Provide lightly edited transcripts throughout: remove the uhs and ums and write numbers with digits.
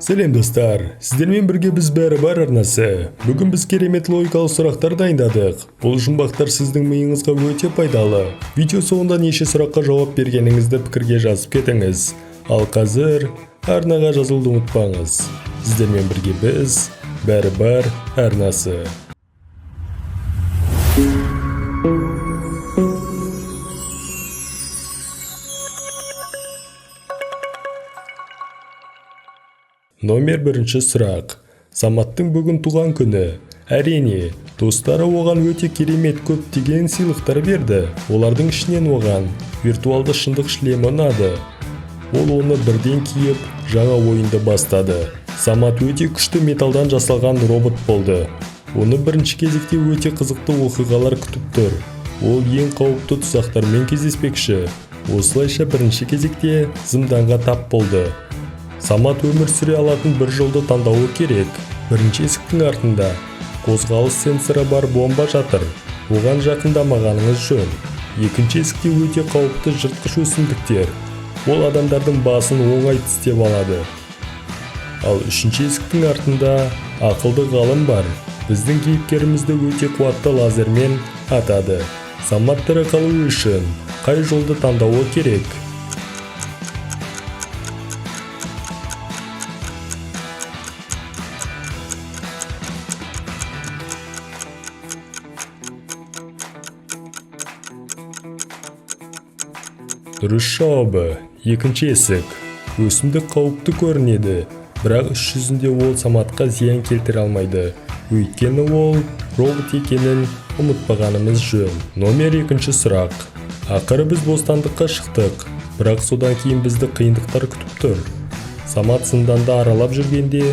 Сәлем, достар! Сіздермен бірге біз, Бәрі бар арнасы. Бүгін біз керемет логикалық сұрақтар дайындадық. Бұл жұмбақтар сіздің миыңызға өте пайдалы. Видео соңында неше сұраққа жауап бергеніңізді пікірге жазып кетіңіз. Ал қазір арнаға жазылуды ұмытпаңыз. Сіздермен бірге біз, Бәрі бар арнасы. Номер бірінші сұрақ. Саматтың бүгін туған күні. Әрине, достары оған өте керемет көптеген сыйлықтар берді. Олардың ішінен оған виртуалды шындық шлемі ұнады. Ол оны бірден киіп, жаңа ойынды бастады. Самат өте күшті металдан жасалған робот болды. Оны бірінші кезекте өте қызықты оқиғалар күтіп тұр. Ол ең қауіпті тұзақтармен кездеспекші. Осылайша, бірінші кезекте зынданға тап болды. Самат өмір сүре алатын бір жолды таңдауы керек. Бірінші есіктің артында қозғалыс сенсоры бар бомба жатыр. Оған жақындамағаныңыз жөн. Екінші есікте өте қауіпті жыртқыш өсімдіктер. Ол адамдардың басын оңай тістеп алады. Ал үшінші есіктің артында ақылды ғалым бар. Біздің кейіпкерімізді өте қуатты лазермен атады. Самат тірі қалу үшін қай жолды таңдауы керек? Дұрыс жауабы: екінші есік. Өсімдік қауіпті көрінеді, бірақ іс жүзінде ол Саматқа зиян келтіре алмайды, өйткені ол робот екенін ұмытпағанымыз жөн. Номер екінші сұрақ. Ақыры біз бостандыққа шықтық, бірақ содан кейін бізді қиындықтар күтіп тұр. Самат зынданды аралап жүргенде,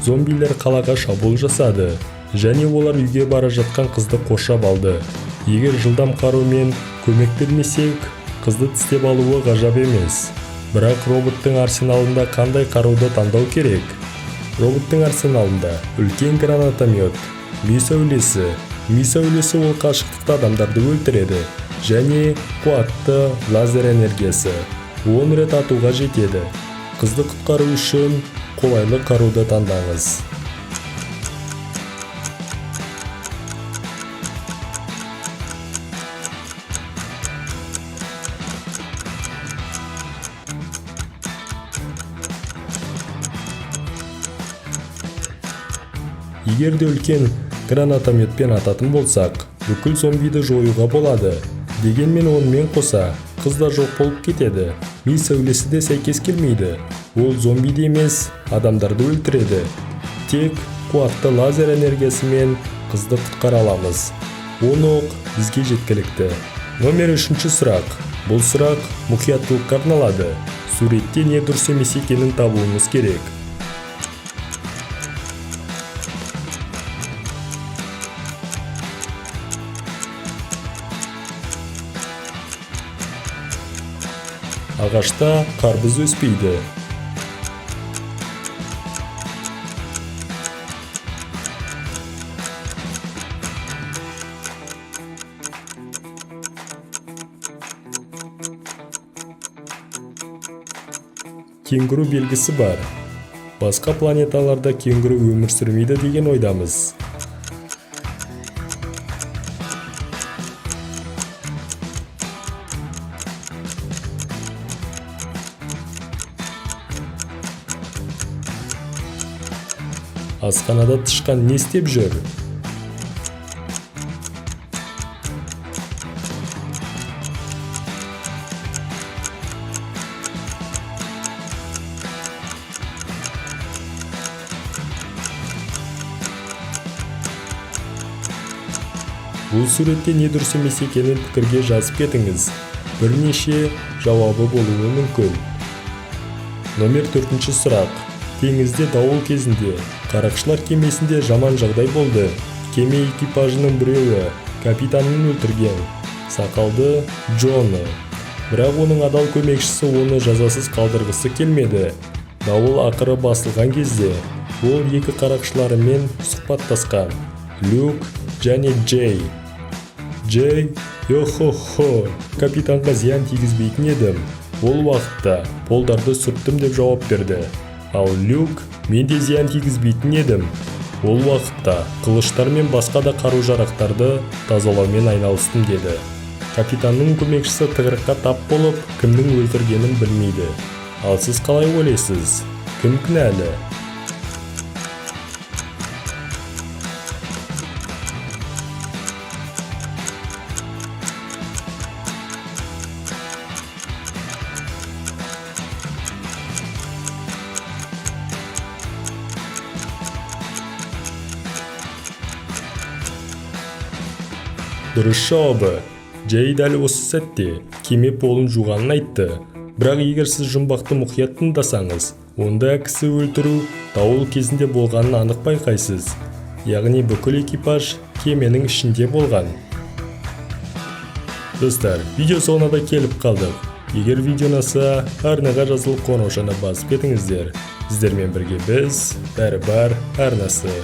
зомбилер қалаға шабуыл жасады және олар үйге бара жатқан қызды қоршап алды. Егер жылдам қарумен көмек бермесек, қызды тістеп алуы ғажап емес. Бірақ роботтың арсеналында қандай қаруды таңдау керек? Роботтың арсеналында үлкен гранатомет, ми сәулесі. Ми сәулесі ол қашықтықта адамдарды өлтіреді және қуатты лазер энергиясы 10 рет атуға жетеді. Қызды құтқару үшін қолайлы қаруды таңдаңыз. Егер де үлкен гранатометпен ататын болсақ, бүкіл зомбиді жоюға болады. Дегенмен онымен қоса қыз да жоқ болып кетеді. Ми сәулесі де сәйкес келмейді. Ол зомбиді емес, адамдарды өлтіреді. Тек қуатты лазер энергиясымен қызды құтқара аламыз. Он оқ бізге жеткілікті. Номер үшінші сұрақ. Бұл сұрақ мұқияттылыққа арналады. Суретте не дұрыс емес екенін табуымыз керек. Ағашта қарбыз өспейді. Кенгуру белгісі бар. Басқа планеталарда кенгуру өмір сүрмейді деген ойдамыз. Асханада тышқан не істеп жүр? Бұл суретте не дұрыс емес екенін пікірге жазып кетіңіз. Бірнеше жауабы болуы мүмкін. Номер төртінші сұрақ. Теңізде дауыл кезінде қарақшылар кемесінде жаман жағдай болды. Кеме экипажының біреуі капитанын өлтірген, сақалды Джоны. Бірақ оның адал көмекшісі оны жазасыз қалдырғысы келмеді. Дауыл ақыры басылған кезде ол екі қарақшыларымен сұхбаттасқан: Люк және Джей. Джей: «Йо-хо-хо, капитанға зиян тигізбейтін едім. Ол уақытта полдарды сүрттім», – деп жауап берді. Ал Люк: Мен де зиян тигізбейтін едім. Ол уақытта қылыштар мен басқа да қару-жарақтарды тазалаумен айналыстым, деді. Капитанның көмекшісі тығырыққа тап болып, кімнің өлтіргенін білмейді. Ал сіз қалай ойлайсыз, кім кінәлі? Дұрыс жауабы: Джей дәл осы сәтте кеме полын жуғанын айтты. Бірақ егер сіз жұмбақты мұқият тыңдасаңыз, онда кісі өлтіру дауыл кезінде болғанын анық байқайсыз. Яғни бүкіл экипаж кеменің ішінде болған. Достар, видео соңына да келіп қалдық. Егер видео ұнаса, арнаға жазылып, қоңыраушаны басып кетіңіздер. Сіздермен бірге біз, Бәрі бар арнасы.